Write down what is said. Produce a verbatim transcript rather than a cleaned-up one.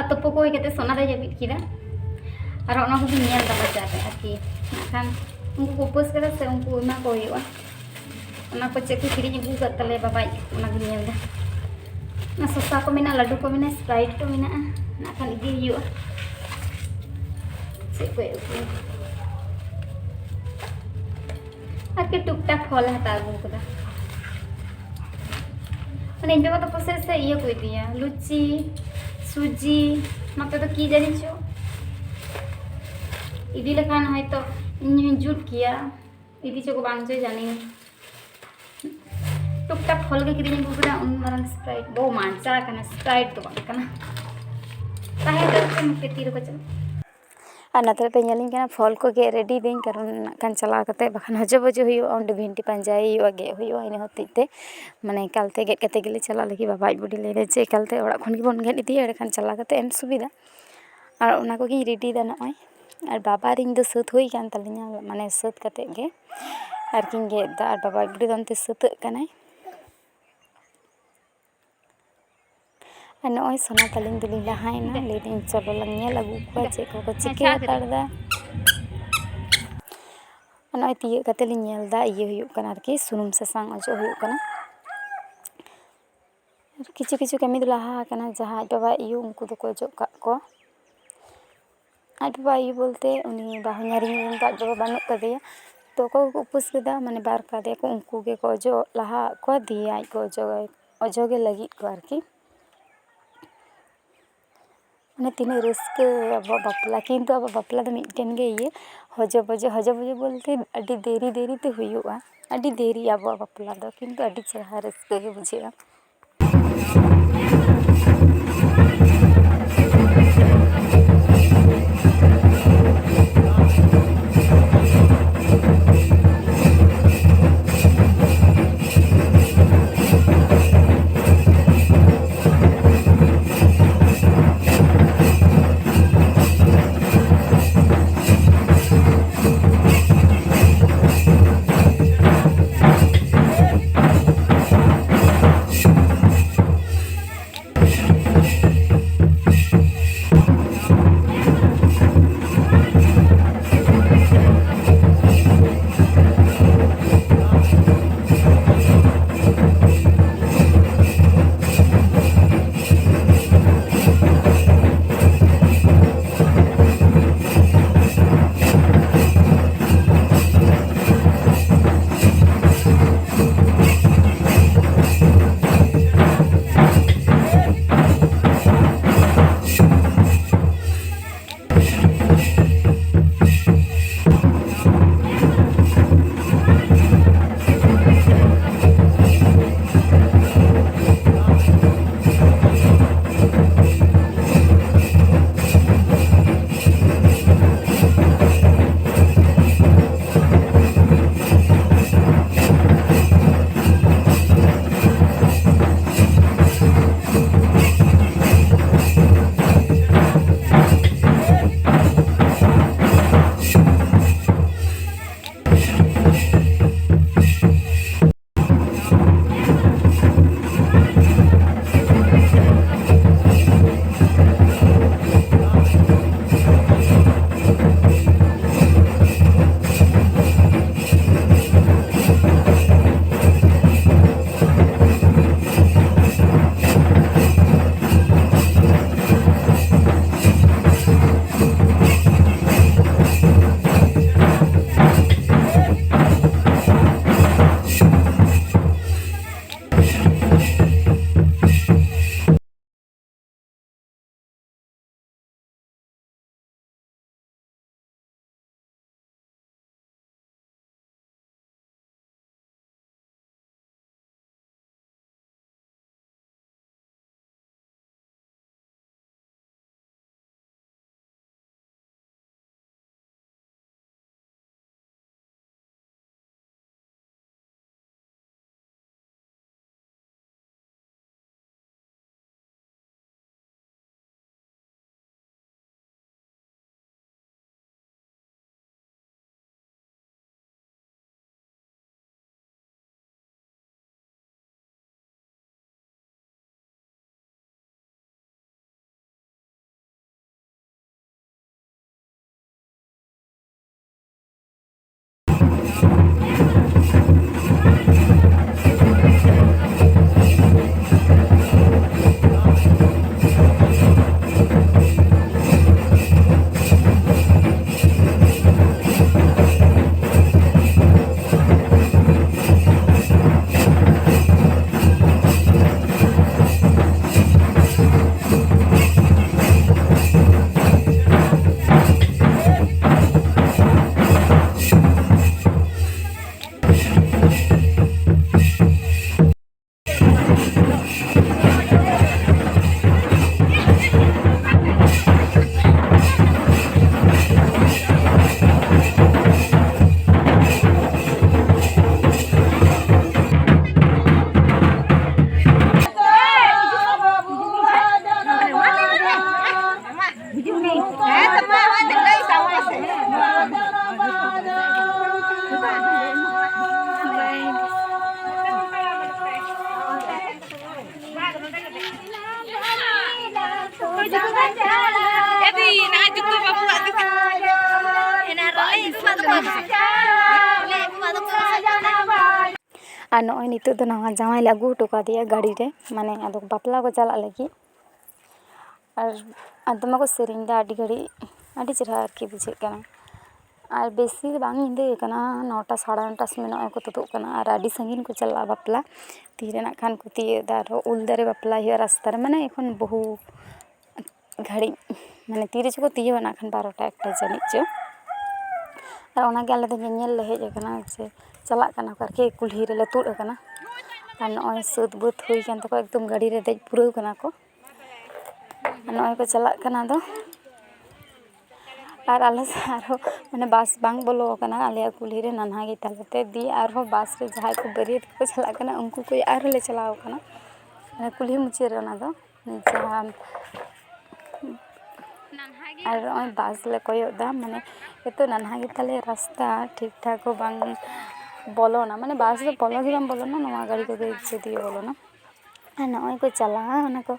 ᱛᱩᱯᱩ ᱠᱚ ᱦᱩᱭ ᱠᱟᱛᱮ ᱥᱚᱱᱟ ᱫᱚᱭ ᱡᱟᱹᱯᱤᱫ ᱠᱮᱫᱟ᱾ ᱟᱨ ᱚᱱᱟ ᱠᱚᱜᱮ ᱧᱮᱞ ᱫᱟ ᱵᱟᱡᱟᱨ ᱨᱮ ᱟᱨᱠᱤ᱾ ᱱᱟᱜ ᱠᱷᱟᱱ ᱩᱱᱠᱩ ᱠᱚ ᱩᱯᱟᱹᱥ ᱠᱟᱫᱟ ᱥᱮ, ᱩᱱᱠᱩ ᱮᱢᱟ ᱠᱚ ᱦᱩᱭᱩᱜᱼᱟ᱾ ᱚᱱᱟ ᱠᱚ ᱪᱮᱫ ᱠᱚ ᱠᱤᱨᱤᱧ ᱟᱹᱜᱩ ᱠᱟᱫ ᱛᱟᱞᱮᱭᱟ ᱵᱟᱵᱟᱭ, ᱚᱱᱟ ᱜᱮ ᱧᱮᱞ ᱫᱟ᱾ ᱚᱱᱟ ᱥᱚᱥᱟ ᱠᱚ ᱢᱮᱱᱟᱜᱼᱟ, ᱞᱟᱹᱰᱩ ᱠᱚ ᱢᱮᱱᱟᱜᱼᱟ, ᱥᱯᱨᱟᱭᱤᱴ ᱠᱚ ᱢᱮᱱᱟᱜᱼᱟ, ᱱᱟᱜ ᱠᱷᱟᱱ ᱤᱫᱤ ᱦᱩᱭᱩᱜᱼᱟ᱾ ᱪᱮᱫ ᱠᱚᱭ ᱟᱹᱜᱩᱭᱟ? ᱟᱨᱠᱤ ᱴᱩᱠ ᱴᱟᱠ ᱯᱷᱚᱞ ᱦᱟᱛᱟᱣ ᱟᱹᱜᱩ ᱠᱟᱫᱟ᱾ ᱢᱟᱱᱮ ᱤᱧ ᱵᱟᱵᱟ ᱛᱟᱠᱚ ᱥᱮᱫ ᱥᱮ ᱤᱭᱟᱹ ᱠᱚ ᱤᱫᱤᱭᱟ, ᱞᱩᱪᱤ, ᱥᱩᱡᱤ, ᱱᱚᱛᱮ ᱫᱚ ᱠᱤ ᱡᱟᱹᱱᱤ ᱪᱚ ᱤᱫᱤ ᱞᱮᱠᱷᱟᱱ ᱦᱚᱭᱛᱚ ᱤᱧ ᱦᱚᱸᱧ ᱡᱩᱛ ᱠᱮᱭᱟ᱾ ᱤᱫᱤ ᱪᱚ ᱠᱚ ᱵᱟᱝ ᱪᱚ ᱡᱟᱹᱱᱤ᱾ ᱴᱩᱠ ᱴᱟᱠ ᱯᱷᱚᱞ ᱜᱮ ᱠᱤᱨᱤᱧ ᱟᱹᱜᱩ ᱠᱮᱫᱟ, ᱩᱱ ᱢᱟᱨᱟᱝ ᱥᱯᱨᱟᱭᱤᱴ ᱵᱚ ᱢᱟᱧᱪᱟ ᱠᱟᱱᱟ, ᱥᱯᱨᱟᱭᱤᱴ ᱫᱚ ᱵᱟᱝ ᱠᱟᱱᱟ᱾ ᱛᱟᱦᱮᱸ ᱫᱚ ᱪᱮᱫ ᱢᱤᱫᱴᱮᱡ ᱛᱤ ᱨᱮᱠᱚ ᱪᱟᱞᱟᱜ᱾ ᱟᱨ ᱱᱚᱛᱮ ᱨᱮᱯᱮ ᱧᱮᱞᱤᱧ ᱠᱟᱱᱟ, ᱯᱷᱚᱞ ᱠᱚ ᱜᱮᱫ ᱨᱮᱰᱤ ᱫᱟᱹᱧ, ᱠᱟᱨᱚᱱ ᱱᱟᱜ ᱠᱷᱟᱱ ᱪᱟᱞᱟᱣ ᱠᱟᱛᱮ ᱵᱟᱠᱷᱟᱱ ᱦᱚᱡᱚ ᱵᱚᱡᱚ ᱦᱩᱭᱩᱜᱼᱟ, ᱚᱸᱰᱮ ᱵᱷᱤᱱᱴᱤ ᱯᱟᱸᱡᱟᱭ ᱦᱩᱭᱩᱜᱼᱟ, ᱜᱮᱫ ᱦᱩᱭᱩᱜᱼᱟ, ᱤᱱᱟᱹ ᱦᱚᱛᱮᱡ ᱛᱮ ᱢᱟᱱᱮ ᱮᱠᱟᱞ ᱛᱮ ᱜᱮᱫ ᱠᱟᱛᱮ ᱜᱮᱞᱮ ᱪᱟᱞᱟᱜ ᱞᱟᱹᱜᱤᱫ᱾ ᱵᱟᱵᱟ ᱟᱡ ᱵᱩᱰᱤ ᱞᱟᱹᱭ ᱫᱟ ᱡᱮ ᱮᱠᱟᱞ ᱛᱮ ᱚᱲᱟᱜ ᱠᱷᱚᱱ ᱜᱮᱵᱚᱱ ᱜᱮᱫ ᱤᱫᱤᱭᱟ, ᱮᱸᱰᱮᱠᱷᱟᱱ ᱪᱟᱞᱟᱣ ᱠᱟᱛᱮ ᱮᱢ ᱥᱩᱵᱤᱫᱷᱟ᱾ ᱟᱨ ᱚᱱᱟ ᱠᱚᱜᱮᱧ ᱨᱮᱰᱤᱭᱮᱫᱟ ᱱᱚᱜᱼᱚᱭ᱾ ᱟᱨ ᱵᱟᱵᱟ ᱟᱨ ᱤᱧ ᱫᱚ ᱥᱟᱹᱛ ᱦᱩᱭ ᱠᱟᱱ ᱛᱟᱹᱞᱤᱧᱟ, ᱢᱟᱱᱮ ᱥᱟᱹᱛ ᱠᱟᱛᱮ ᱜᱮ ᱟᱨᱠᱤᱧ ᱜᱮᱫ ᱮᱫᱟ᱾ ᱟᱨ ᱵᱟᱵᱟ ᱟᱡ ᱵᱩᱰᱤ ᱫᱚ ᱚᱱᱛᱮ ᱥᱟᱹᱛᱟᱹᱜ ᱠᱟᱱᱟᱭ᱾ ᱟᱨ ᱱᱚᱜᱼᱚᱭ ᱥᱚᱱᱟ ᱛᱟᱹᱞᱤᱧ ᱫᱚᱞᱤᱧ ᱞᱟᱦᱟᱭᱮᱱᱟ᱾ ᱞᱟᱹᱭᱫᱟᱹᱧ ᱪᱚᱞᱚ ᱞᱟᱝ ᱧᱮᱞ ᱟᱹᱜᱩ ᱠᱚᱣᱟ ᱪᱮᱫ ᱠᱚᱠᱚ ᱪᱤᱠᱟᱹ ᱦᱟᱛᱟᱲ ᱮᱫᱟ᱾ ᱱᱚᱜᱼᱚᱭ ᱛᱤᱭᱳᱜ ᱠᱟᱛᱮ ᱞᱤᱧ ᱧᱮᱞ ᱮᱫᱟ, ᱤᱭᱟᱹ ᱦᱩᱭᱩᱜ ᱠᱟᱱᱟ ᱟᱨᱠᱤ, ᱥᱩᱱᱩᱢ ᱥᱟᱥᱟᱝ ᱚᱡᱚᱜ ᱦᱩᱭᱩᱜ ᱠᱟᱱᱟ᱾ ᱟᱨ ᱠᱤᱪᱷᱩ ᱠᱤᱪᱷᱩ ᱠᱟᱹᱢᱤ ᱫᱚ ᱞᱟᱦᱟ ᱟᱠᱟᱱᱟ, ᱡᱟᱦᱟᱸ ᱟᱡ ᱵᱟᱵᱟ ᱟᱭᱳ ᱩᱱᱠᱩ ᱫᱚᱠᱚ ᱚᱡᱚᱜ ᱠᱟᱜ ᱠᱚᱣᱟ᱾ ᱟᱡ ᱵᱟᱵᱟ ᱟᱭᱳ ᱵᱚᱞᱛᱮ ᱩᱱᱤ ᱵᱟᱦᱚᱧᱦᱟᱨᱤᱧ ᱨᱮᱱ ᱫᱚ ᱟᱡ ᱵᱟᱵᱟ ᱵᱟᱹᱱᱩᱜ ᱠᱟᱫᱮᱭᱟ, ᱛᱚ ᱚᱠᱚᱭ ᱠᱚᱠᱚ ᱩᱯᱟᱹᱥ ᱠᱮᱫᱟ, ᱢᱟᱱᱮ ᱵᱟᱨ ᱠᱟᱫᱮᱭᱟ ᱠᱚ, ᱩᱱᱠᱩ ᱜᱮᱠᱚ ᱚᱡᱚᱜ ᱞᱟᱦᱟ ᱟᱫ ᱠᱚᱣᱟ, ᱫᱤᱭᱮ ᱟᱡ ᱠᱚ ᱚᱡᱚᱜ, ᱚᱡᱚᱜᱮ ᱞᱟᱹᱜᱤᱫ ᱠᱚ ᱟᱨᱠᱤ᱾ ᱢᱟᱱᱮ ᱛᱤᱱᱟᱹᱜ ᱨᱟᱹᱥᱠᱟᱹ ᱟᱵᱚᱣᱟᱜ ᱵᱟᱯᱞᱟ, ᱠᱤᱱᱛᱩ ᱟᱵᱚᱣᱟᱜ ᱵᱟᱯᱞᱟ ᱫᱚ ᱢᱤᱫᱴᱮᱱ ᱜᱮ ᱤᱭᱟᱹ, ᱦᱚᱡᱚ ᱵᱚᱡᱚ, ᱦᱚᱡᱚ ᱵᱚᱡᱚ ᱵᱚᱞᱛᱮ ᱟᱹᱰᱤ ᱫᱮᱨᱤ ᱫᱮᱨᱤ ᱛᱮ ᱦᱩᱭᱩᱜᱼᱟ, ᱟᱹᱰᱤ ᱫᱮᱨᱤ ᱟᱵᱚᱣᱟᱜ ᱵᱟᱯᱞᱟ ᱫᱚ, ᱠᱤᱱᱛᱩ ᱟᱹᱰᱤ ᱪᱮᱦᱨᱟ ᱨᱟᱹᱥᱠᱟᱹ ᱜᱮ ᱵᱩᱡᱷᱟᱹᱜᱼᱟ᱾ ᱟᱨ ᱱᱚᱜᱼᱚᱭ ᱱᱤᱛᱚᱜ ᱫᱚ ᱱᱟᱣᱟ ᱡᱟᱶᱟᱭ ᱞᱮ ᱟᱹᱜᱩ ᱦᱚᱴᱚ ᱠᱟᱫᱮᱭᱟ ᱜᱟᱹᱰᱤ ᱨᱮ, ᱢᱟᱱᱮ ᱟᱫᱚ ᱵᱟᱯᱞᱟ ᱠᱚ ᱪᱟᱞᱟᱜ ᱞᱟᱹᱜᱤᱫ᱾ ᱟᱨ, ᱟᱨ ᱫᱚᱢᱮ ᱠᱚ ᱥᱮᱨᱮᱧ ᱮᱫᱟ ᱟᱹᱰᱤ ᱜᱷᱟᱹᱲᱤᱡ, ᱟᱹᱰᱤ ᱪᱮᱦᱨᱟ ᱟᱨᱠᱤ ᱵᱩᱡᱷᱟᱹᱜ ᱠᱟᱱᱟ᱾ ᱟᱨ ᱵᱮᱥᱤ ᱫᱚ ᱵᱟᱝ ᱧᱤᱫᱟᱹ ᱠᱟᱱᱟ, ᱱᱚᱴᱟ, ᱥᱟᱲᱮ ᱱᱚᱴᱟ ᱥᱚᱢᱚᱭ ᱱᱚᱜᱼᱚᱭ ᱠᱚ ᱛᱩᱫᱩᱜ ᱠᱟᱱᱟ᱾ ᱟᱨ ᱟᱹᱰᱤ ᱥᱟᱺᱜᱤᱧ ᱠᱚ ᱪᱟᱞᱟᱜᱼᱟ ᱵᱟᱯᱞᱟ, ᱛᱤᱨᱮ ᱱᱟᱜ ᱠᱷᱟᱱ ᱠᱚ ᱛᱤᱭᱳᱜ ᱮᱫᱟ, ᱟᱨᱦᱚᱸ ᱩᱞ ᱫᱟᱨᱮ ᱵᱟᱯᱞᱟ ᱦᱩᱭᱩᱜᱼᱟ ᱨᱟᱥᱛᱟ ᱨᱮ, ᱢᱟᱱᱮ ᱮᱠᱷᱚᱱ ᱵᱚᱦᱩ ᱜᱷᱟᱹᱲᱤᱡ, ᱢᱟᱱᱮ ᱛᱤ ᱨᱮᱪᱚ ᱠᱚ ᱛᱤᱭᱳᱜᱟ ᱱᱟᱜ ᱠᱷᱟᱱ, ᱵᱟᱨᱚᱴᱟ ᱮᱠᱴᱟ ᱡᱟᱹᱱᱤᱡ ᱪᱚ᱾ ᱟᱨ ᱚᱱᱟᱜᱮ ᱟᱞᱮ ᱫᱚ ᱧᱮᱧᱮᱞ ᱞᱮ ᱦᱮᱡ ᱟᱠᱟᱱᱟ ᱡᱮ ᱪᱟᱞᱟᱜ ᱠᱟᱱᱟ ᱠᱚ ᱟᱨᱠᱤ, ᱠᱩᱞᱦᱤ ᱨᱮᱞᱮ ᱛᱩᱫ ᱟᱠᱟᱱᱟ᱾ ᱟᱨ ᱱᱚᱜᱼᱚᱭ ᱥᱟᱹᱛ ᱵᱟᱹᱛ ᱦᱩᱭ ᱠᱟᱱ ᱛᱟᱠᱚᱣᱟ, ᱮᱠᱫᱚᱢ ᱜᱟᱹᱰᱤ ᱨᱮ ᱫᱮᱡ ᱯᱩᱨᱟᱹᱣ ᱠᱟᱱᱟ ᱠᱚ᱾ ᱟᱨ ᱱᱚᱜᱼᱚᱭ ᱠᱚ ᱪᱟᱞᱟᱜ ᱠᱟᱱᱟ ᱫᱚ᱾ ᱟᱨ ᱟᱞᱮ ᱥᱮᱫ ᱟᱨᱦᱚᱸ ᱢᱟᱱᱮ ᱵᱟᱥ ᱵᱟᱝ ᱵᱚᱞᱚ ᱟᱠᱟᱱᱟ ᱟᱞᱮᱭᱟᱜ ᱠᱩᱞᱦᱤ ᱨᱮ, ᱱᱟᱱᱦᱟ ᱜᱮ ᱛᱟᱞᱮ ᱛᱮ᱾ ᱫᱤᱭᱮ ᱟᱨᱦᱚᱸ ᱵᱟᱥ ᱨᱮ ᱡᱟᱦᱟᱸᱭ ᱠᱚ ᱵᱟᱹᱨᱭᱟᱹᱛ ᱠᱚ ᱪᱟᱞᱟᱜ ᱠᱟᱱᱟ, ᱩᱱᱠᱩ ᱠᱚ ᱟᱨᱦᱚᱸ ᱞᱮ ᱪᱟᱞᱟᱣ ᱠᱟᱱᱟ, ᱢᱟᱱᱮ ᱠᱩᱞᱦᱤ ᱢᱩᱪᱟᱹᱫ ᱨᱮ ᱚᱱᱟ ᱫᱚ᱾ ᱡᱟᱦᱟᱸ ᱟᱨ ᱱᱚᱜᱼᱚᱭ ᱵᱟᱥ ᱞᱮ ᱠᱚᱭᱚᱜ ᱮᱫᱟ, ᱢᱟᱱᱮ ᱮᱛᱚ ᱱᱟᱱᱦᱟ ᱜᱮᱛᱟᱞᱮ ᱨᱟᱥᱛᱟ, ᱴᱷᱤᱠ ᱴᱷᱟᱠ ᱦᱚᱸ ᱵᱟᱝ ᱵᱚᱞᱚᱱᱟ, ᱢᱟᱱᱮ ᱵᱟᱥ ᱫᱚ ᱵᱚᱞᱚ ᱜᱮ ᱵᱟᱝ ᱵᱚᱞᱚᱱᱟ, ᱱᱚᱣᱟ ᱜᱟᱹᱰᱤ ᱠᱚᱜᱮ ᱡᱩᱫᱤ ᱵᱚᱞᱚᱱᱟ᱾ ᱟᱨ ᱱᱚᱜᱼᱚᱭ ᱠᱚ ᱪᱟᱞᱟᱜᱼᱟ, ᱚᱱᱟ ᱠᱚ